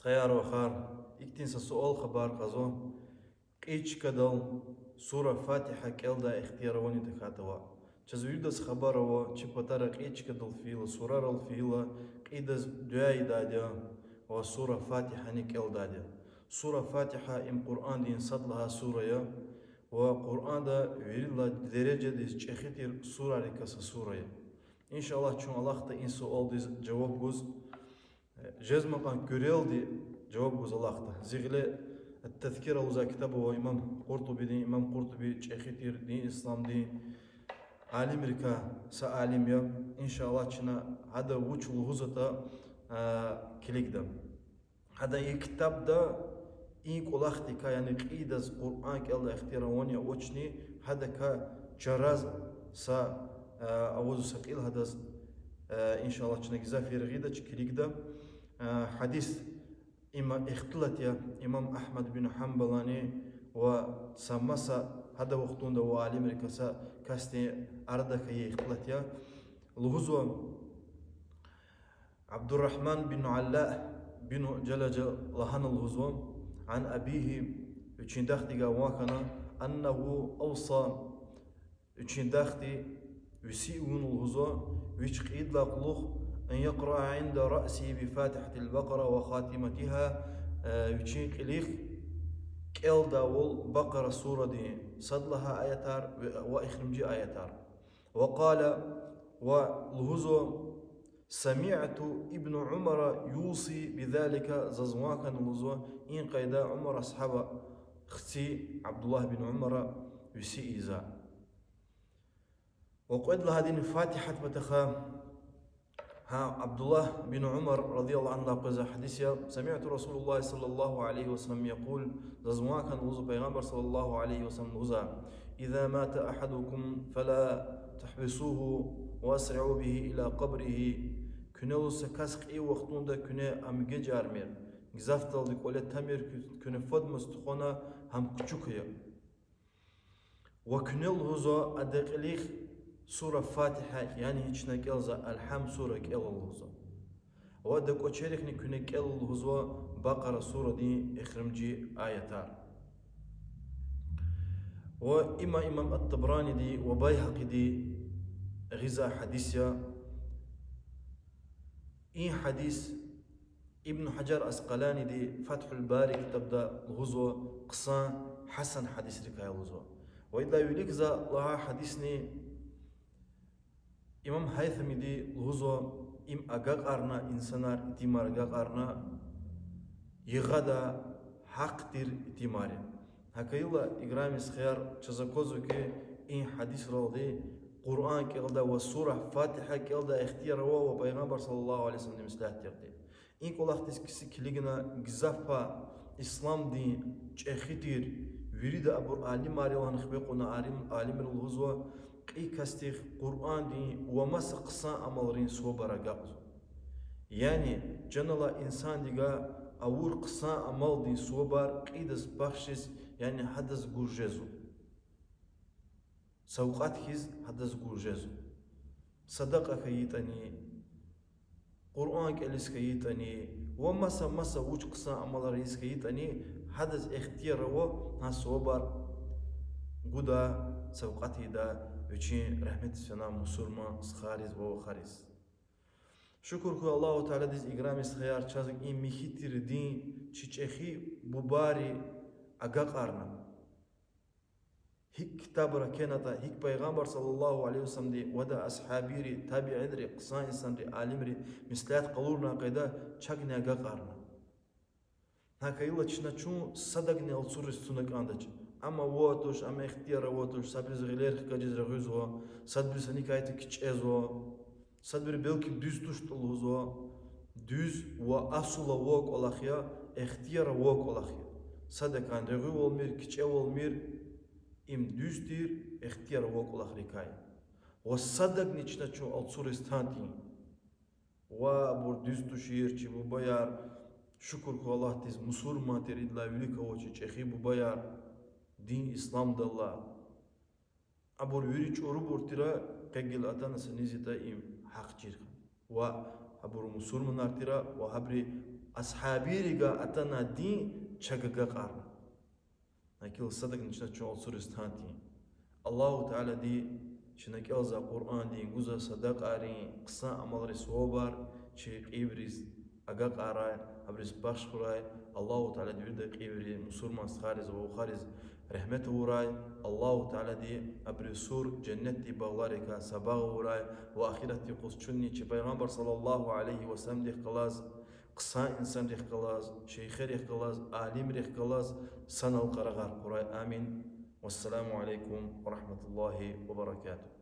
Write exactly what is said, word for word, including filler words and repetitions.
Стхаяр-вахар, ихьтин са суал хабар кьазва: кьейи чкадал сура Фатигьа кӀелдай ихтияр авани тахьайтӀа ваъ? Чаз виридаз хабар ава, чи патара кьейи чкадал фейила, сурарал фейила, кьейидаз дуьа ийидайди я ва сура Фатигьани кӀелдайди я. Сура Фатигьа им Къуръандин сад лагьай сура я ва Къуръанда виридалай дережадиз чӀехи тир сурарикай са сура я. Иншаллагь, чун алахъда и суалдиз жаваб гуз, жезмай кьван куьрелди жаваб гуз алахъда. Зи гъиле Ат-Тазкира лугьузвай китаб ава имам Къуртубидин. Имам Къуртуби чӀехи тир дин исламдин алимрикай са алим я. Иншаллагь, чна гьада вуч лугьузватӀа килигда. Гьадан и китабда и кӀвалахдикай, яни кьейидаз Къуръан кӀелдай ихтияр авани авачни, гьадакай чараз са авазва, са кьил гьадаз, иншаллагь, чна гзаф яргъидач, килигда. Гьадис има ихтилат я имам Агьмад бин Гьанбалани ва са маса гьадан вахтунда авай алимрикай са касдин арада хьайи ихтилат я. Лугьузва, Абдуррагьман бин Алла бин Жалажа лагьана лугьузва, عن أبيه, вичин дахдикай ван хьана, أنه أوصى, вичин дахди веси авуна лугьузва, вич кьейидалай кьулухъ, أن يقرأ عند رأسه بفاتحة البقرة وخاتمتها, вичин кьилихъ кӀелдайвал Бакъара сурадин сад лагьай аятар ва эхиримжи аятар. وقال, ва лугьузва, سمعت ابن عمر يوصي بذلك, заз ван хьана лугьузва, и къайдада Умар асгьаба хци Абдуллагь бин Умара веси ийизвай. Ва кьвед лагьайди Фатигьадин патахъай, гьа, Абдуллагь бин Умар رضي الله عنه къвезвай гьадис я, سمعت رسول الله صلى الله عليه وسلم يقول, заз ван хьана лугьузва Пайгъамбар صلى الله عليه وسلم лугьузвай: إذا مات أحدكم فلا تحبسوه وأسرعوا به إلى قبره. Куьне лугьуз са кас кьейи вахтунда куьне ам гежармир, гзафдалди кӀвале тамир, куь-, куьне фадмаз тухвана, гьам кучук ая. Ва куьне лугьузва адан кьилихъ сура Фатигьа, яни чна кӀелзавай Алгьам сура кӀела лугьузва. Ва адан кӀвачерихъни куьне кӀела лугьузва Бакъара сурадин эхиримжи аятар. Ва има имам Ат-Табараниди ва Байгьакъиди гъизвай гьадис я. И гьадис Ибн Гьажар Аскъаланиди Фатгьул Бари китабда лугьузва, хъсан гьасан гьадисрикай лугьузва. Ва идалай вилик за лагьай гьадисни имам Гьайтамиди лугьузва, им агакьарна, инсанар, итимар агакьарна, йигъада гьахъ тир итимар я. ГьакӀ хьайила, играми стхаяр, чаз аквазва хьи, и гьадисралди Къуръан кӀелдай ва сура Фатигьа кӀелдай ихтияр ава ва Пайгъамбар صلى الله عليه وسلمди меслят тирди. И кӀвалахдиз кси килигна, гзаф пай исламдин чӀехи тир, вирида абур алимар я лагьана хиве кьуна алим-, алимри лугьузва, кьейи касдихъ Къуръандин ва маса хъсан амалрин сувабар агакьзава. Яни чан алай инсандикай авур хъсан амалдин сувабар кьейидаз бахшиз, яни гьадаз гуз жезва. Савкьват хьиз гьадаз гуз жезва. Садакьа хьайитӀани, Къуръан кӀелиз хьайитӀани, ва маса-маса вуч хъсан амалар ийиз хьайитӀани, гьадаз ихтияр ава гьа сувабар гудай, савкьват ийидай вичин рагьметдиз фена мусурман стхайриз ва вахариз. Шукур хьуй Аллагьу Тааладиз, играми стхаяр, чаз и михьи тир дин чи чӀехи бубайри агакьарна. ГьикӀ китабра кхьенватӀа, гьикӀ Пайгъамбар صلى الله عليه وسلمди ва адан асгьабийри, табиинри, хъсан инсанри, алимри меслят къалурна къайдада чагни агакьарна. ГьакӀ хьайила чна чун садакӀни алцуриз туна кӀандач. Ам авай туш, ам ихтияр авай туш, садбуруз гъилер хкажиз регъуьзва, садбуруз гьаникай кичӀезва, садбуру белки дуьз туштӀа лугьузва. Дуьз ва асул авай кӀвалах я, ихтияр авай кӀвалах я. Садакьан регъуьвалмир, кичӀевалмир, им дуьз тир, ихтияр авай кӀвалахрикай. Ва садакӀни чна чун алцуриз тан тин. Ва абур дуьз тушир, чи бубаяр, шукур хьуй Аллагьдиз, мусурман тир, идалай вилик ава чи чӀехи бубаяр, дин исламдал алай. Абур вири чӀурубур тир, къе гила атана са низ ятӀа им гьахъ чир хьана. Ва абур мусурманар тир, ва гьабуру Асгьабийрихъ атана дин чаг агакьарна. Гьакӏ садакни чна чун алцуриз тан тин. Аллагьу Таалади чна кӏелзавай Къуръандин, гузвай садакьайрин, хъсан амалрин савабар чи кьейибуруз агакьарай, абуруз бахш хьурай. Аллагьу Таалади вирида кьейибуру мусурман стхайриз ва вахариз регьмет авурай. Аллагьу Таалади абурун сур женнетдин багъларикай са багъ авурай ва ахиратдин юкъуз чунни чи Пайгъамбар صلى الله عليه وسلمдихъ галаз, хъсан инсанрихъ галаз, шейхерихъ галаз, алимрихъ галаз санал къарагъар хьурай. Амин. والسلام عليكم ورحمة الله وبركاته.